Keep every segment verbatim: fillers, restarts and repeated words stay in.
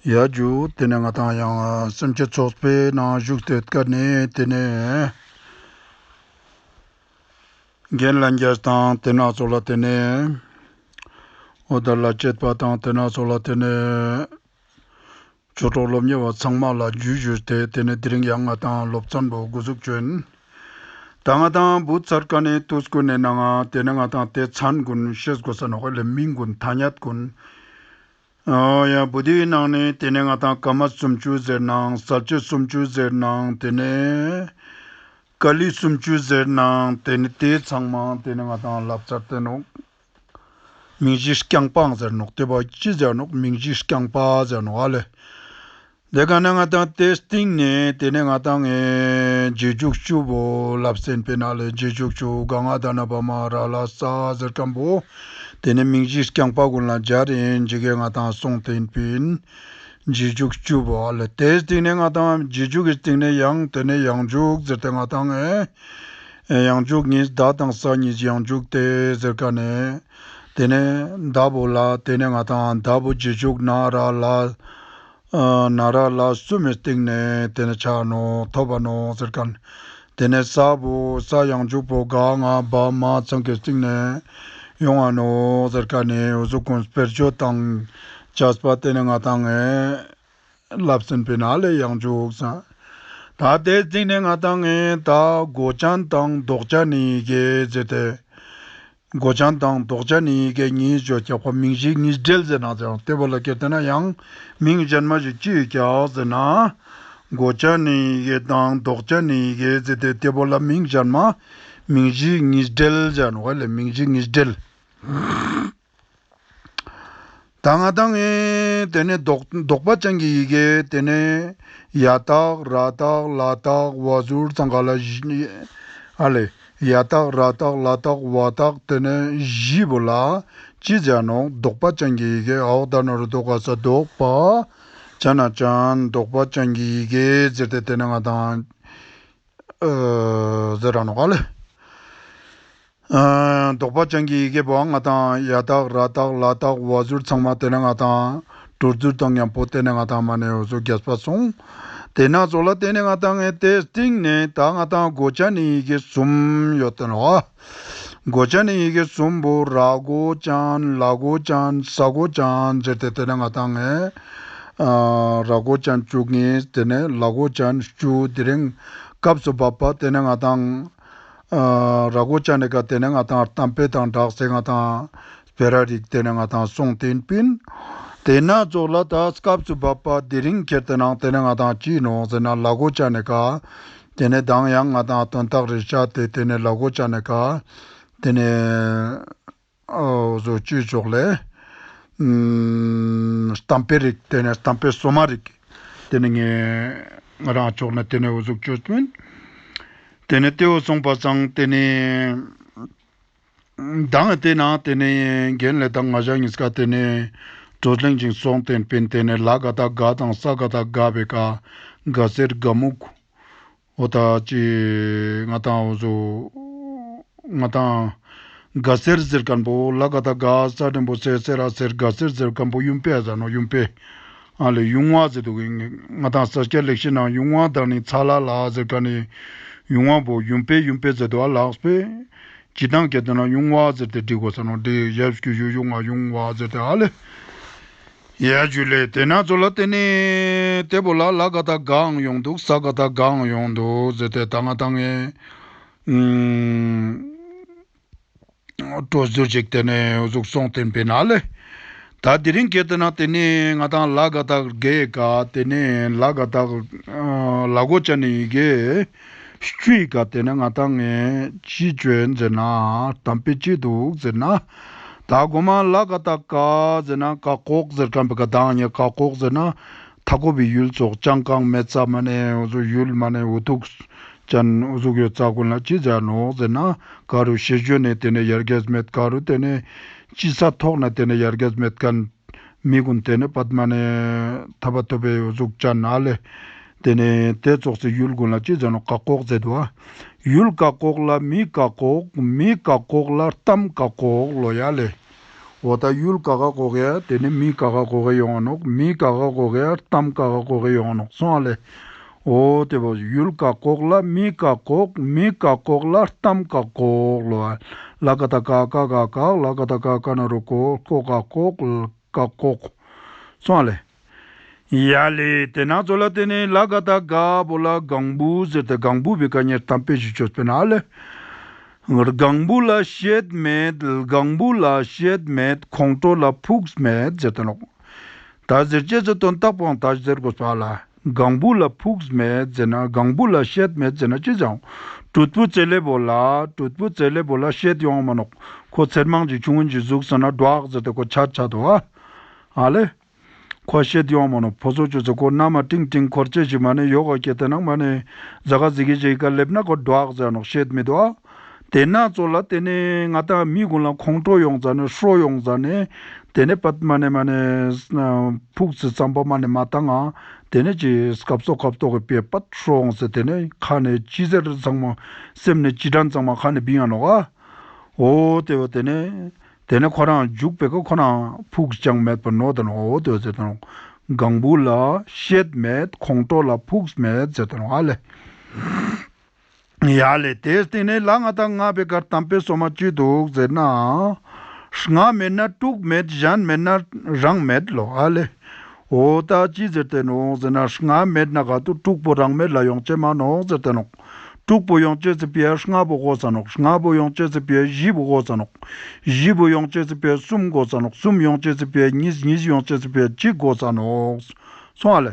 ཡ་ཇུ། ཏེ་ནེ་ང་དང་ཡང་སེམས་ཅན་ཚོགས་པའི་ནང་ཞུགས་ཏེ་ཀ་ནེ་ཏེ་ནེ་རྒན་ལྷན་རྒྱས་དང་ཏེ་ནེ་ཙོགས་ལ་ཏེ་ནེ་འོ་ད་ལ་བཅད་པ་དང་ཏེ་ནེ་ཙོགས་ལ་ཏེ་ནེ་ཆོས་གྲོགས་སློབ་གཉེར་བ་ཚང་མ་ལ་ཇུ་ཞུས་ཏེ་ཏེ་ནེ་དེ་རིང་ཡང་ང་དང་སློབ་ཚན་པོ་འགོ་འཛུགས་ཅོ་ཨིན། ད་ང་དང་བུ་ཚར་ཀ་ནེ་ཏུས་ཀུན་ནེ་ནང་ང་ཏེ་ནེ་ང་དང་ཏེ་མཚན་ཀུན་ཤེས་དགོས་ས་ནོག་ལེ། མིང་ཀུན་ཐ་སྙད་ཀུན། ཨོ་ཡ། བུ་དེའི་ནང་ནེ་ཏེ་ནེ་ང་དང་ཀ་མད་སུམ་ཅུ་ཟེར་ནང་གསལ་བྱེད་སུམ་ཅུ་ཟེར་ནང་ཏེ་ནེ་ཀ་ལི་སུམ་ཅུ་ཟེར་ནང་ཏེ་ནེ་ཏེ་ཚང་མ་ཏེ་ནེ་ང་དང་ལབ་ཚར་ཏེ་ནོག། མིང་གཞི་རྐྱང་པའང་ཟེར་ནོག། ཏེ་བོ་ཅི་ཟེར་ནོག། མིང་གཞི་རྐྱང་པ་ཟེར་ནོག་ཨ་ལེ། ཏེ་ཀ་ནེ་ང་དང་ཏེ་སྟིང་ནེ་ཏེ་ནེ་ང་དང་ཨེ་རྗེས་འཇུག་བཅུ་བོ་ལབ་སྟེ་ཨིན་པིན་ཨ་ལེ། རྗེས་འཇུག་བཅུ་ག་ང་ད་ན་བ་མ་ར་ལ་ས་ཟེར་ཁན་བོ་ཏེ་ནེ་མིང་གཞི་རྐྱང་པ་ཀུན་ལ་སྦྱར་ཨིན་ཇི་གེ་ང་དང་སོང་སྟེ་ཨིན་པིན། རྗེས་འཇུག་བཅུ་བོ་ཨ་ལེ། ཏེ་སྟིང་ནེ་ང་དང་རྗེས་འཇུག་གི་སྟིང་ནེ་ཡང་ཏེ་ནེ་ཡང་འཇུག་ཟེར་ཏེ་ང་དང་ཨེ་ཡང་འཇུག་གཉིས། ད་དང་ས་གཉིས་ཡང་འཇུག་སྟེ་ཟེར་ཀ་ནེ་ཏེ་ནེ་ད་བོ་ལ་ཏེ་ནེ་ང་དང་ད་བོ་རྗེས་འཇུག་ན་ར་ལ་ཨ་ན་ར་ལ་གསུམ་མི་སྟིང་ནེ་ཏེ་ནེ་ཆ་ནོག་ཐོབ་བ་ནོག་ཟེར་ཁན། ཏེ་ནེ་ས་བོ་ས་ཡང་འཇུག་པོ་ག་ང་བ་མ་ཚང་གི་སྟིང་ནེ་ཡོང་ང་ནོག་ཟེར་ཁན་ནི་འོ་ཟུག་ཀུན་དཔེར་བརྗོད་དང་བཅས་པ་ཏེ་ནེ་ང་དང་ཨེ་ལབ་སྟེ་ཨིན་པིན་ཨ་ལེ། ཡང་འཇུག་ས། ད་ཏེ་སྟིང་ནེ་ང་དང་ཨེ་ད་མགོ་ཅན་དང་འདོགས་ཅན་ནི་ཡི་གེ་ཟེར་ཏེ། མགོ་ཅན་དང་འདོགས་ཅན་ནི་ཡི་གེ་གཉིས་ཅོ་ཁྱབ་པ་མིང་གཞི་གཉིས་འབྲེལ་ཟེར་ན་ཟེར་ཏེ་བོ་ལ་ཁྱེར་ཏེ་ན་ཡང་མིང་གཞན་མ་ཞིག་ཅི་ཡོད་ཀྱག་ཟེར་ན། མགོ་ཅན་ནི་ཡི་གེ་དང་འདོགས་ཅན་ནི་ཡི་གེ་ཟེར་ཏེ་ཏེ་བོ་ལ་མིང་གཞན་མ་མིང་གཞི་གཉིས་འབྲེལ་ཟེར་ནོག་ལེ། མིང་གཞི་གཉིས་འབྲེལ། ད་ང་དང་ཨེ་ཏེ་ནེ་འདོགས་འདོགས་པ་ཅན་གྱི་ཡི་གེ་ཏེ་ནེ་ཡ་བཏགས་ར་བཏགས་ལ་བཏགས་བ་ཟུར་ཚང་ཀ་ལ་བཞི་ཨ་ལེ། ཡ་བཏགས་ར་བཏགས་ལ་བཏགས་བ་བཏགས་ཏེ་ནེ་བཞི་བོ་ལ་ཅི་ཟེར་ནོག། འདོགས་པ་ཅན་གྱི་ཡི་གེ། འ་འོག་ད་ན་རོ་འདོགས་ག་ས་འདོགས་པ། ཅ་ན་ཅན། འདོགས་པ་ཅན་གྱི་ཡི་གེ་ཟེར་ཏེ་ཏེ་ནེ་ང་དང་ཨ་ཟེར་ར་ནོག་ལེ། ཨ་འདོགས་པ་ཅན་གྱི་ཡི་གེ་བོ་ང་དང་ཡ་བཏགས་ར་བཏགས་ལ་བཏགས་བ་ཟུར་ཚང་མ་ཏེ་ནེ་ང་དང་གྲུ་ཟུར་དང་མཉམ་པོ་ཏེ་ནེ་ང་དང་མ་ནེ་འོ་ཟུག་རྒྱས་པ་སོང་། ཏེ་ནེ་ཙོགས་ལ་ཏེ་ནེ་ང་དང་ཨེ་ཏེ་སྟིང་ནེ་ད་ང་དང་མགོ་ཅན་ནི་ཡི་གེ་གསུམ་ཡོད་ཏེ་ནོག། མགོ་ཅན་ནི་ཡི་གེ་གསུམ་པོ་ར་མགོ་ཅན་ལ་མགོ་ཅན་ས་མགོ་ཅན་ཟེར་ཏེ་ཏེ་ནེ་ང་དང་ཨེ་ཨ་ར་མགོ་ཅན་བཅུ་གཉིས་ཏེ་ནེ་ལ་མགོ་ཅན་བཅུ། དེ་རིང་སྐབས་སུ་བབ་པ་ཏེ་ནེ་ང་དང་ཨ་ར་མགོ་ཅན་ནི་ཀ་ཏེ་ནེ་ང་དང་གཏམ་དཔེ་དང་སྦྲགས་ཏེ་ང་དང་སྤེ་ར་རིགས་ཏེ་ནེ་ང་དང་སོང་སྟེ་ཨིན་པིན། ཏེ་ནེ་ཙོགས་ལ་ད་སྐབས་སུ་བབ་པ་དེ་རིང་ཁྱེར་ཏེ་ནང་ཏེ་ནེ་ང་དང་ཅི་ནོག་ཟེར་ན་ལ་མགོ་ཅན་ནི་ཀ་ཏེ་ནེ་དང་ཡང་ང་དང་དོན་དག་རེ་བཤད་དེ་ཏེ་ནེ་ལ་མགོ་ཅན་ནི་ཀ་ཏེ་ནེ་འོ་ཟུག་ཅི་ཙོགས་ལེ། ཨམ་གཏམ་དཔེ་རིགས་ཏེ་ནེ་གཏམ་དཔེ་སོ་མ་རིགས་ཏེ་ནེ་ངེ་ང་རང་ཕྱོགས་ནེ་ཏེ་ནེ་འོ་ཟུག་ཅོས་པིན། ཏེ་ནེ་ཏེ་བོ་སོང་པ་སང་ཏེ་ནེ་དང་ཏེ་ནང་ཏེ་ནེ་རྒན་ལེ་དང་ང་ཞ་གཉིས་ཀ་ཏེ་ནེ་གྲོས་གླེང་ཅིག་སོང་སྟེ་ཨིན་པིན། ཏེ་ནེ་ལ་ག་བཏགས་ག་དང་ས་ག་བཏགས་སྒ་བོའི་ཀ་ག་ཟེར་ག་མུག། འོ་ད་ཅི་ང་དང་འོ་ཟུག་ང་དང་ག་ཟེར་ཟེར་ཁན་བོ་ལ་ག་བཏགས་ག་ས་འགྲེང་བུ་སེ་སེ་ར་སེར་ག་ཟེར་ཟེར་ཁན་བོ་ཡུམ་པའི་ཟེར་ནོག། ཡུམ་པའི་ཨ་ལེ་ཡུང་བ་ཟེར་དུག། ང་དང་ས་སྐྱ་ལེགས་བཤད་ནང་ཡུང་བ་དང་ནི་ཚ་ལ་ལ་ཟེར་ཁན་ནི་ཡུང་བ་བོ་ཡུམ་པའི་ཡུམ་པའི་ཟེར་དུག། ཨ་ལགས་པས་ཅི་དང་སྐད་དུ་ན་ཡུང་བ་ཟེར་ཏེ་འབྲི་དགོས་ས་ནོག། འདི་ཡབ་ཀྱི་ཡུ་ཡུང་བ་ཡུང་བ་ཟེར་ཏེ་ཨ་ལེ། ཡ་ཇུ་ལེ། ཏེ་ནེ་ཙོགས་ལ་ཏེ་ནེ་ཏེ་བོ་ལ་ལ་ག་བཏགས་གའང་ཡོང་དུག། ས་ག་བཏགས་གའང་ཡོང་དུག་ཟེར་ཏེ་ད་ང་དང་ངི་ཨུམ་གྲོས་བསྡུར་ཅིག་ཏེ་ནེ་འོ་ཟུག་སོང་སྟེ་ཨིན་པིན་ཨ་ལེ། ད་དེ་རིང་སྐད་དུ་ན་ཏེ་ནེ་ང་དང་ལ་ག་བཏགས་གའི་ཀ་ཏེ་ནེ་ལ་ག་བཏགས་ལ་མགོ་ཅན་ནི་ཡི་གེ་བཅུའི་ཀ་ཏེ་ནེ་ང་དང་ངི་ཅི་ཅོ་ཨིན་ཟེར་ན་གཏམ་དཔེ་ཅི་དུག་ཟེར་ན། ད་གོ་མ་ལ་ག་བཏགས་ག་ཟེར་ན་བཀག་འགོག་ཟེར་ཁན་བོའི་ཀ་དང་ནི་བཀག་འགོག་ཟེར་ན་མཐའ་འཁོབ་པའི་ཡུལ་ཙོགས་ཅང་ཀང་མེད་ས་མ་ནེ་འོ་ཟུག་ཡུལ་མ་ནེ་འུ་ཐུག་ཅན་འུ་ཟུག་ཡོད་ས་ཀུན་ལ་ཅི་ཟེར་ནོག་ཟེར་ན་ག་རུ་ཤེས་འཇོན་ནི་ཏེ་ནེ་ཡར་རྒྱས་མེད། ག་རུ་ཏེ་ནེ་ཅི་ས་ཐོག་ན་ཏེ་ནེ་ཡར་རྒྱས་མེད་ཁན་མི་ཀུན་ཏེ་ནེ་པད་མ་ནེ་ཐར་པ་ཐོབ་པའི་འུ་ཟུག་ཅན་ཨ་ལེ། ཏེ་ནེ་ཏེ་ཙོགས་སི་ཡུལ་ཀུན་ལ་ཅི་ཟེར་ནོག། བཀག་འགོག་ཟེར་དུག་པ། ཡུལ་བཀག་འགོག་ལ་མི་བཀག་འགོག། མི་བཀག་འགོག་ལ་གཏམ་བཀག་འགོག་ལོ་ཡ་ལེ། འོ་ད་ཡུལ་ཀ་ཁ་ཀོག་ཡ་དེ་ནི་མི་ཀ་ཁ་ཀོག་གི་ཡོང་ནོག། མི་ཀ་ཁ་ཀོག་ཡ་གཏམ་ཀ་ཁ་ཀོག་གི་ཡོང་ནོག་སོང་ཨ་ལེ། འོ་དེ་བོ་ཡུལ་ཀ་ཀོག་ལ་མི་ཀ་ཀོག། མི་ཀ་ཀོག་ལ་གཏམ་ཀ་ཀོག་ལོ། ལ་ཀ་ད་ཀ་ཀ་ཀ་ཀ་ལ་ཀ་ད་ཀ་ཀ་ན་རོ་ཀོ་ཀོ་ཀ་ཀོག་ཀ་ཀོག་སོང་ཨ་ལེ། ཡ་ལེ། དེ་ན་ཚོ་ལ་དེ་ནི་ལ་ཀ་ད་ག་བོ་ལ་གང་བུ་ཟེར་ཏེ་གང་བུ་བི་ཀ་ཉེར་གཏམ་དཔེ་ཞིག་ཆོས་པེ་ན་ཨ་ལེ། གང་བུ་ལ་ཤེད་མེད། གང་བུ་ལ་ཤེད་མེད། ཁོང་ཁྲོ་ལ་ཕུགས་མེད་ཟེར་ཏེ་ནོག། ད་ཟེར་ཅེས་སི་དོན་དག་པོའང་ད་ཟེར་དགོས་པ་ལ། གང་བུ་ལ་ཕུགས་མེད་ཟེར་ན་གང་བུ་ལ་ཤེད་མེད་ཟེར་ན་ཅི་ཟེར། གྲུད་པུ་ཙེ་ལེ་བོ་ལ་གྲུད་པུ་ཙེ་ལེ་བོ་ལ་ཤེད་ཡོང་མ་ནོག། ཁོ་ཚེར་མང་ཅིག་ཆུང་ངུན་ཅིག་ཟུག་སོང་ན་འགྲོག་ཟེར་ཏེ་ཁོ་ཆ་ཆ་དོ་ཨ། ཨ་ལེ། ཁོ་ཤེད་ཡོང་མ་ནོག། ཕོ་སོ་ཆུ་ཚོ་ཁོ་ན་མ་ཏིང་ཏིང་འཁོར་ཅེས་ཤིག་མ་ནེ་ཡོག་ག་སྐྱེ་དེ་ནང་མ་ནེ་ཟ་ག་ཟི་གི་ཅིག་ག་ལེབ་ན་ཁོ་འགྲོག་ཟེར་ནོག། ཤེད་མི་དོ་ཨ། དེ་ན་ཚོ་ལ་དེ་ནི་ང་ཏང་མི་ཀུན་ལ་ཁོང་ཁྲོ་ཡོང་ཟ་ནེ་ཧྲོ་ཡོང་ཟ་ནེ་དེ་ནི་པད་མ་ནེ་མ་ནེ་ཕུགས་སུ་བསམ་པ་མ་ནེ་མ་བཏང་ང་དེ་ནི་ཅི་སྐབས་སོ་སྐབས་ཏོག་གི་པེ་པད་ཧྲོ་ཡོང་ཟེར། དེ་ནི་ཁ་ནེ་ཅི་ཟེར་ཚང་མ་སེམས་ནེ་ཅི་དྲན་ཚང་མ་ཁ་ནེ་བིང་ང་ནོག་ཨ། འོ་དེ་བོ་དེ་ནི་དེ་ནི་ཁོ་རང་འཇུག་པེ་ཀ་ཁོ་རང་ཕུགས་ཅང་མེད་པ་ནོག་དེ་ནོག། འོ་དེ་བོ་ཟེར་དེ་ནོག། གང་བུ་ལ་ཤེད་མེད། ཁོང་ཁྲོ་ལ་ཕུགས་མེད་ཟེར་དེ་ནོག་ཨ་ལེ། ཡ་ལེ། དེ་སྟེང་ནེ་ལ་ང་ཏང་ལྔ་པའི་ཀ་གཏམ་དཔེ་སོ་མ་ཅི་འདུག་ཟེར་ན། ལྔ་མེད་ན་དྲུག་མེད། གཞན་མེད་ན་རང་མེད་ལོ་ཨ་ལེ། འོ་ད་ཅི་ཟེར་ཏེ་ནོག་ཟེར་ན་ལྔ་མེད་ན་ག་ཏུ་དྲུག་པོ་རང་མེད་ལ་ཡོང་ཅེས་མ་ནོག་ཟེར་ཏེ་ནོག། དྲུག་པོ་ཡོང་ཅེས་སི་ཕི་ཡ་ལྔ་པོ་དགོས་ས་ནོག། ལྔ་པོ་ཡོང་ཅེས་སི་ཕི་ཡ་བཞི་པོ་དགོས་ས་ནོག། བཞི་པོ་ཡོང་ཅེས་སི་ཕི་ཡ་གསུམ་དགོས་ས་ནོག། གསུམ་ཡོང་ཅེས་སི་ཕི་ཡ་གཉིས། གཉིས་ཡོང་ཅེས་སི་ཕི་ཡ་གཅིག་དགོས་ས་ནོག། སོང་ཨ་ལེ།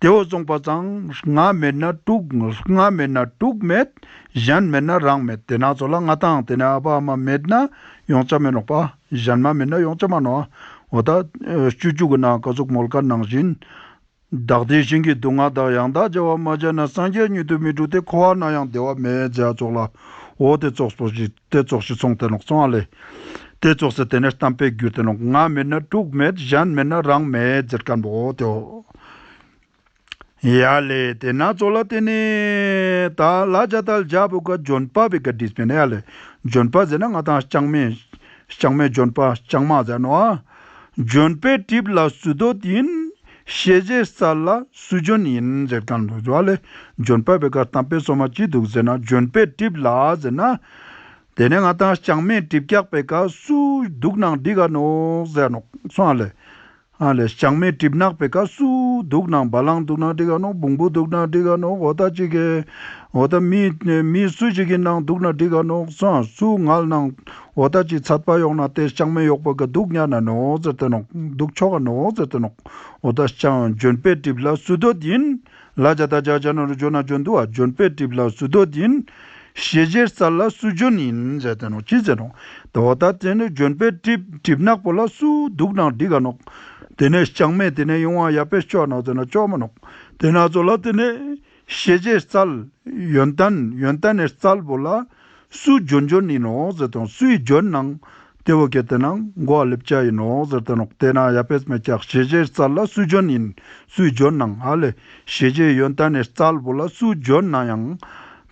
དེ་བོ་སོང་པ་སང་ལྔ་མེད་ན་དྲུག། ལྔ་མེད་ན་དྲུག་མེད། གཞན་མེད་ན་རང་མེད། དེ་ན་ཚོ་ལ་ང་ཏང་དེ་ནེ་ཨ་ཕ་ཨ་མ་མེད་ན་ཡོང་ཅེས་མེད་ནོག་པ། གཞན་མ་མེད་ན་ཡོང་ཅེས་མ་ནོག། འོ་ད་སྤྱོད་འཇུག་གི་ནང་ཀ་ཟུག་མོལ་ཁན་ནང་བཞིན། བདག་བདེ་གཞན་གྱི་སྡུག་བསྔལ་དག། ཡང་དག་བྱ་བ་མ་བྱས་ན། སངས་རྒྱས་ཉིད་དུ་མི་འགྲུབ་སྟེ། འཁོར་བ་ན་ཡང་བདེ་བ་མེད། ཟེར་ཙོགས་ལ། འོ་དེ་ཙོགས་པོ་ཞིག་དེ་ཙོགས་ཤིག་སོང་སྟེ་ནོག་སོང་ཨ་ལེ། དེ་ཙོགས་སེ་དེ་ནེ་གཏམ་དཔེ་གྱུར་ཏེ་ནོག། ལྔ་མེད་ན་དྲུག་མེད། གཞན་མེད་ན་རང་མེད་ཟེར་ཁན་བོ་འོ་དེ་འོ། ཡ་ལེ། དེ་ན་ཚོ་ལ་དེ་ནི་ད་ལ་ཇ་དལ་ཇ་བོ་ཀ་ལྗོན་པ་བི་ཀ་བྲིས་པེ་ན་ཡ་ལེ། ལྗོན་པ་ཟེར་ན་ང་ཏང་ལྕང་མའི་ལྕང་མའི་ལྗོན་པ་ལྕང་མ་ཟེར་ནོག་ཨ། ལྗོན་པའི་གྲིབ་ལ་སུ་འདོད་ཡིན། ཤེས་བྱའི་རྩལ་ལ་སུ་འཇོན་ཡིན་ཟེར་ཁན་བོ་ཨ་ལེ། ལྗོན་པ་བི་ཀ་གཏམ་དཔེ་སོ་མ་ཅི་འདུག་ཟེར་ན་ལྗོན་པའི་གྲིབ་ལ་ཟེར་ན། དེ་ནེ་ང་ཏང་ལྕང་མའི་གྲིབ་ཀྱག་པེ་ཀ་སུ་དུག་ནང་འགྲིག་ག་ནོག་ཟེར་ནོག་སོང་ཨ་ལེ། ཨ་ལེ་ལྕང་མའི་གྲིབ་ནག་པེ་ཀ་སུ་དུག་ནང་བ་ལང་དུག་ནང་འགྲིག་ག་ནོག། བོང་བུ་དུག་ནང་འགྲིག་ག་ནོག། འོ་ད་ཅིག་གི་འོ་ད་མི་མི་སུ་ཞིག་གི་ནང་དུག་ནང་འགྲིག་ག་ནོག་སོང་། སུ་ངལ་ནང་འོ་ད་ཅིག་ཚད་པ་ཡོང་ན་དེ་ལྕང་མའི་ཡོག་པོ་ཀ་དུག་ཉན་ན་ནོག་ཟེར་ཏེ་ནོག། དུག་ཆོག་ག་ནོག་ཟེར་ཏེ་ནོག། འོ་ད་ལྕང་ལྗོན་པའི་གྲིབ་ལ་སུ་འདོད་ཡིན། ལ་ཇ་དལ་ཇ་ཇ་ན་རོ་ཇོ་ན་ལྗོན་དུ་བ། ལྗོན་པའི་གྲིབ་ལ་སུ་འདོད་ཡིན། ཤེས་བྱའི་རྩལ་ལ་སུ་འཇོན་ཡིན་ཟེར་ཏེ་ནོག། ཅི་ཟེར་ནོག། དོ་ད་དེ་ནི་ལྗོན་པའི་གྲིབ་གྲིབ་ནག་པོ་ལ་སུ་དུག་ནང་འགྲིག་ག་ནོག། དེ་ནེ་ལྕང་མའི་དེ་ནེ་ཡོང་བ་ཡ་པེ་ཅོ་ནོག་ཟེར་ན་ཅོ་མ་ནོག། དེ་ན་ཚོ་ལ་དེ་ནེ་ཤེས་བྱའི་རྩལ་ཡོན་ཏན་ཡོན་ཏན་ནི་རྩལ་བོ་ལ་སུ་འཇོན་འཇོན་ཡིན་ནོག་ཟེར་ཏེ་ནོག། སུའི་འཇོན་ནང་དེ་བོ་ཀེ་དེ་ནང་གོ་བ་ལེབ་ཅེས་ཡིན་ནོག་ཟེར་ཏེ་ནོག། དེ་ན་ཡ་པེ་མེ་ཀྱག། ཤེས་བྱའི་རྩལ་ལ་སུ་འཇོན་ཡིན། སུའི་འཇོན་ནང་ཨ་ལེ། ཤེས་བྱའི་ཡོན་ཏན་ནི་རྩལ་བོ་ལ་སུ་འཇོན་ན་ཡང་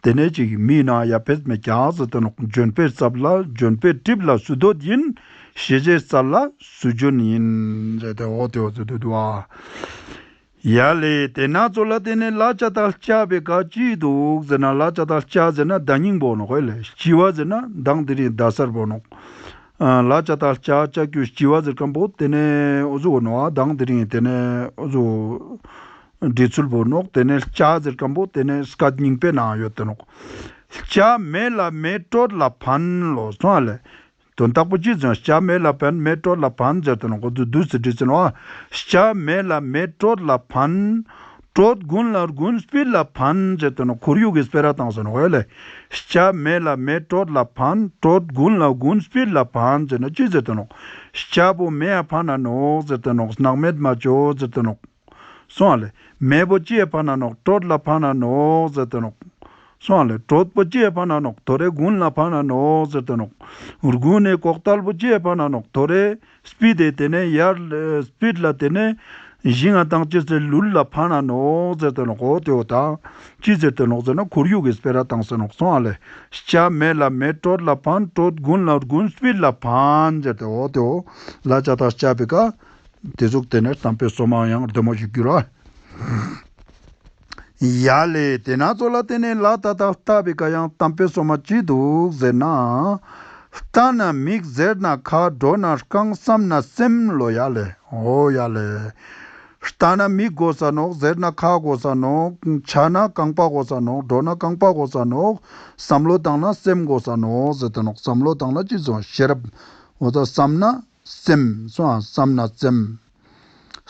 དེ་ནེ་ཅིག་མི་ན་ཡ་པེ་མེ་ཀྱག་ཟེར་ཏེ་ནོག། ལྗོན་པའི་རྩལ་ལ་ལྗོན་པའི་གྲིབ་ལ་སུ་འདོད་ཡིན། ཤེས་བྱའི་རྩལ་ལ་སུ་འཇོན་ཡིན་ཟེར་ཏེ་འོ་དེ་འོ་དེ་དུ་དུ་བ། ཡ་ལེ། དེ་ན་ཚོ་ལ་དེ་ནེ་ལ་ཇ་དལ་ལྕགས་པེ་ཀ་ཅི་འདུག་ཟེར་ན་ལ་ཇ་དལ་ལྕགས་ཟེར་ན་ད་ཉིང་བོ་ནོག་ཧེ་ལེ། ལྕི་བ་ཟེར་ན་མདང་དེ་རིང་ད་སར་བོ་ནོག། ལ་ཇ་དལ་ལྕགས་ལྕགས་ཀྱུ་ལྕི་བ་ཟེར་ཁན་བོ་དེ་ནེ་འོ་ཟུག་ནོག། མདང་དེ་རིང་དེ་ནེ་འོ་ཟུག་འབྲི་ཚུལ་བོ་ནོག། དེ་ནེ་ལྕགས་ཟེར་ཁན་བོ་དེ་ནེ་སྐད་རྙིང་པའི་ནང་ཡོད་དེ་ནོག། ལྕགས་མེད་ལ་མེ་དྲོད་ལ་ཕན་ལོ་སོང་ཨ་ལེ། དོན་དག་པོ་ཅི་ཟེར་ན་ལྕགས་མེད་ལ་ཕན་མེ་དྲོད་ལ་ཕན་ཟེར་ཏེ་ནོག། འོ་དུ་དུ་སི་འབྲི་ཟེར་ནོག། ལྕགས་མེད་ལ་མེ་དྲོད་ལ་ཕན། དྲོད་དགུན་ལ་དགུན་སྤིད་ལ་ཕན་ཟེར་ཏེ་ནོག། ཁོར་ཡུག་གི་སྤེ་ར་བཏང་ཟེར་ནོག་ཧེ་ལེ། ལྕགས་མེད་ལ་མེ་དྲོད་ལ་ཕན། དྲོད་དགུན་ལ་དགུན་སྤིད་ལ་ཕན་ཟེར་ན་ཅི་ཟེར་ཏེ་ནོག། ལྕགས་པོ་མེ་ཡ་ཕན་ན་ནོག་ཟེར་ཏེ་ནོག། ནག་མེད་མ་ཅོ་ཟེར་ཏེ་ནོག། སོང་ཨ་ལེ། མེ་བོ་ཅི་ཡ་ཕན་ན་ནོག། དྲོད་ལ་ཕན་ན་ནོག་ཟེར་ཏེ་ནོག། སོང་ཨ་ལེ། དྲོད་པོ་ཅི་ཡ་ཕན་ན་ནོག། ཐོ་རེ་དགུན་ལ་ཕན་ན་ནོག་ཟེར་ཏེ་ནོག། དགུན་ནེ་ལྐོག་ཏལ་བོ་ཅི་ཡ་ཕན་ན་ནོག། ཐོ་རེ་སྤིད་དེ་དེ་ནེ་ཡར་སྤིད་ལ་དེ་ནེ་ ཞིང་ང་དང་ཅི་ཟེར་ལུལ་ལ་ཕན་ན་ནོག་ཟེར་ཏེ་ནོག། འོ་ཏེ་བོ་དང་ཅི་ཟེར་ཏེ་ནོག་ཟེར་ན་ཁོར་ཡུག་གི་སྤེ་ར་བཏང་སྟེ་ནོག་སོང་ཨ་ལེ། སྐྱ་མེ་ལ་མེ་དྲོད་ལ་ཕན། དྲོད་དགུན་ལ་དགུན་སྤོས་ལ་ཕན་ཟེར་ཏེ། འོ་ཏེ་བོ་ལ་ཅ་དག་སྐྱ་བི་ཀ་ཏེ་ཟུག་ཏེ་ནེ་གཏམ་དཔེ་སོ་མ་ཡང་རྡེ་མོ་ཞིག་གྱུར་ར། ཡ་ལེ། ཏེ་ན་ཙོགས་ལ་ཏེ་ནེ་ལ་ད་དག་ལྟ་བི་ཀ་ཡང་གཏམ་དཔེ་སོ་མ་ཅི་དུག་ཟེར་ན། ལྟ་ན་མིག་ཟེར་ན་ཁ། འགྲོ་ན་རྐང་བསམ་ན་སེམས་ལོ། ཡ་ལེ། འོ་ཡ་ལེ། ལྟ་ན་མིག་དགོས་ས་ནོག། ཟེར་ན་ཁ་དགོས་ས་ནོག། ཆ་ན་རྐང་པ་དགོས་ས་ནོག། འགྲོ་ན་རྐང་པ་དགོས་ས་ནོག། བསམ་བློ་བཏང་ན་སེམས་དགོས་ས་ནོག་ཟེར་ཏེ་ནོག། བསམ་བློ་བཏང་ན་ཅི་ཟེར་ཤེས་རབ། འོ་ད་བསམ་ན་སེམས་སོང་ཨ། བསམ་ན་སེམས།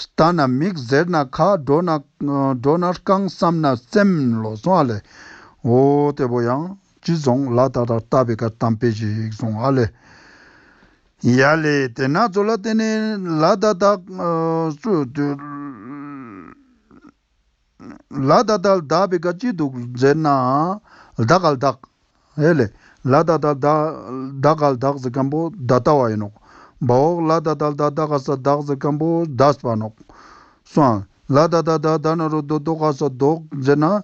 ལྟ་ན་མིག། ཟེར་ན་ཁ། འགྲོ་ན་འགྲོ་ན་རྐང་། བསམ་ན་སེམས་ལོ་སོང་ཨ་ལེ། འོ་ཏེ་བོ་ཡང་ཅི་སོང་ལ་ད་དག་ལྟ་བི་ཀ་གཏམ་དཔེ་ཞིག་སོང་ཨ་ལེ། ཡ་ལེ། ཏེ་ན་ཙོགས་ལ་ཏེ་ནེ་ལ་ད་དག་ཨ་སུ་དུ་ལ་ད་དག་ལྟ་བི་ཀ་ཅི་དུག་ཟེར་ན། ལྡག་ག་ལྡག། ཨེ་ལེ། ལ་ད་དག་ལྡག་ག་ལྡག་ཟེར་ཁན་བོ་ད་ལྟ་བ་ཨིན་ནོག། བ་འོག་ལ་ད་དག་ལྡག་ལྡག་ག་ས་ལྡག་ཟེར་ཁན་བོ་འདས་པ་ནོག། སོང་ཨ། ལ་ད་དག་ལྡག་ལྡག་ན་རོ་ལྡོ་ལྡོག་ག་ས་ལྡོག་ཟེར་ན།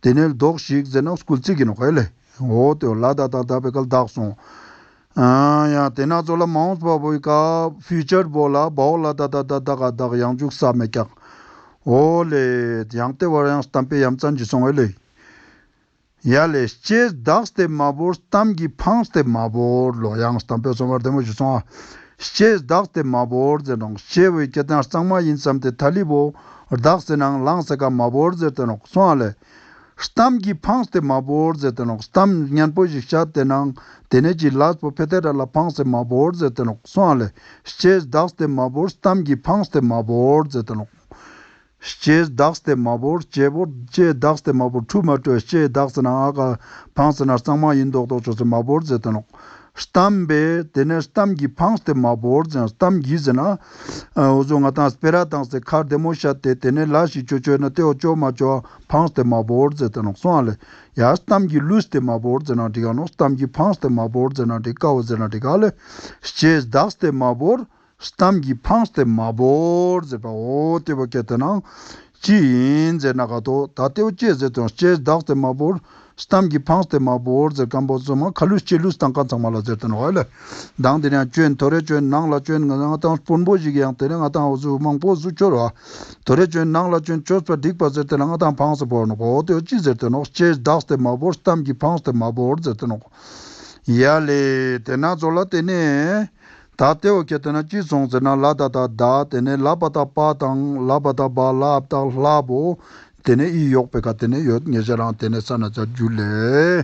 ཏེ་ནེ་ལྡོག་ཤིག་ཟེར་ན་སྐུལ་ཚིག་ཨིན་ནོག་ཨེ་ལེ། འོ་ཏེ་ལ་ད་དག་ལྡག་བི་ཀ་ལྡག་སོང་། ཨ་ཡ་ཏེ་ན་ཙོགས་ལ་མ་འོངས་པ་བོའི་ཀ་ཕིའུ་ཅར་བོ་ལ་བ་འོག་ལ་ད་དག་ལྡག་ལྡག་ག་ལྡག་ཡང་འཇུག་ས་མེད་ཀྱག། འོ་ལེ། ཡང་ཏེ་བོ་ཡང་གཏམ་དཔེ་ཡ་མཚན་ཅིག་སོང་ཨེ་ལེ། ཡ་ལེ། ལྕེས་བདགས་ཏེ་མ་བོར། གཏམ་གྱིས་ཕངས་ཏེ་མ་བོར་ལོ། ཡང་གཏམ་དཔེ་སོ་མ་རྡེ་མོ་ཞིག་སོང་ཨ། ལྕེས་བདགས་ཏེ་མ་བོར་ཟེར་ནོག། ལྕེ་བོའི་ཀ་ཏེ་ན་གཙང་མ་ཨིན་བསམ་སྟེ་ཐ་ལི་བོ་བདགས་ཏེ་ནང་ལངས་ཏེ་ཀ་མ་བོར་ཟེར་ཏེ་ནོག་སོང་ཨ་ལེ། གཏམ་གྱིས་ཕངས་ཏེ་མ་བོར་ཟེར་ཏེ་ནོག། གཏམ་སྙན་པོ་ཞིག་བཤད་དེ་ནང་ཏེ་ནེ་ཅི་ལས་པོ་ཕེ་ཏེ་ར་ལ་ཕངས་ཏེ་མ་བོར་ཟེར་ཏེ་ནོག་སོང་ཨ་ལེ། ལྕེས་བདགས་ཏེ་མ་བོར། གཏམ་གྱིས་ཕངས་ཏེ་མ་བོར་ཟེར་ཏེ་ནོག། ལྕེས་བདགས་ཏེ་མ་བོར། ལྕེ་བོ་ལྕེས་བདགས་ཏེ་མ་བོར། ཁྲུ་མ་སྤྲོད། ལྕེས་བདགས་ཏེ་ནང་ཨ་ཀ་ཕངས་ཏེ་ན་གཙང་མ་ཨིན་མདོག་མདོག་ཅོས་ཏེ་མ་བོར་ཟེར་ཏེ་ནོག། གཏམ་བོ་ཏེ་ནེ་གཏམ་གྱིས་ཕངས་ཏེ་མ་བོར་ཟེར། གཏམ་གྱིས་ཟེར་ན་འུ་ཟོ་ང་དང་སྤེ་ར་བཏང་སྟེ་ཁ་རྡེ་མོ་བཤད་དེ་ཏེ་ནེ་ལ་ཞིག་ཅོ་ཅོ་ན་ཏེ་བོ་ཅོ་མ་ཅོ་ཕངས་ཏེ་མ་བོར་ཟེར་ཏེ་ནོག་སོང་ཨ་ལེ། ཡ་གཏམ་གྱིས་ལུས་ཏེ་མ་བོར་ཟེར་ན་འགྲིག་ག་ནོག། གཏམ་གྱིས་ཕངས་ཏེ་མ་བོར་ཟེར་ན་འགྲིག་ག་བོ་ཟེར་ན་འགྲིག་ག་ལེ། ལྕེས་བདགས་ཏེ་མ་བོར། གཏམ་གྱིས་ཕངས་ཏེ་མ་བོར་ཟེར་བ་འོ་ཏེ་བོ་ཀ་ཏེ་ན་ཅི་ཨིན་ཟེར་ན་ག་ཏོ་ད་ཏེ་བོ་ཅི་ཟེར་ཏེ་ནོག། ལྕེས་བདགས་ཏེ་མ་བོར། གཏམ་གྱིས་ཕངས་ཏེ་མ་བོར་ཟེར་ཁན་བོ་ཚང་མ་ཁ་ལུས་ལྕེ་ལུས་བཏང་ཁན་ཚང་མ་ལ་ཟེར་ཏེ་ནོག་ཨ་ལེ། མདང་ཏེ་ནེ་ཡང་ཅོན་ཐོ་རེ་ཅོན་ནང་ལ་ཅོན་ང་དང་དཔོན་པོ་ཞིག་ཡང་ཏེ་ནེ་ང་དང་འུ་ཟོ་མང་པོ་ཟུག་ཅོ་ར་ཐོ་རེ་ཅོན་ནང་ལ་ཅོན་ཅོས་པ་འགྲིག་པ་ཟེར་ཏེ་ན་ང་དང་ཕངས་སེ་བོར་ནོག། འོ་ཏེ་བོ་ཅི་ཟེར་ཏེ་ནོག། ལྕེས་བདགས་ཏེ་མ་བོར། གཏམ་གྱིས་ཕངས་ཏེ་མ་བོར་ཟེར་ཏེ་ནོག། ཡ་ལེ། ཏེ་ན་ཙོགས་ལ་ཏེ་ནེ་ད་ཏེ་བོ་ཀ་ཏེ་ན་ཅི་སོང་ཟེར་ན་ལ་ད་དག་ལྡག་ཏེ་ནེ་ལ་བ་དག་པ་དང་ལ་བ་དག་བ་ལ་བ་དག་ལྷ་བོ་ཏེ་ནེ་ཨི་ཡོག་པེ་ཀ་ཏེ་ནེ་ཡོད། ཉེ་ཞ་རང་ཏེ་ནེ་ས་ན་ཙ་ཇུ་ལེ།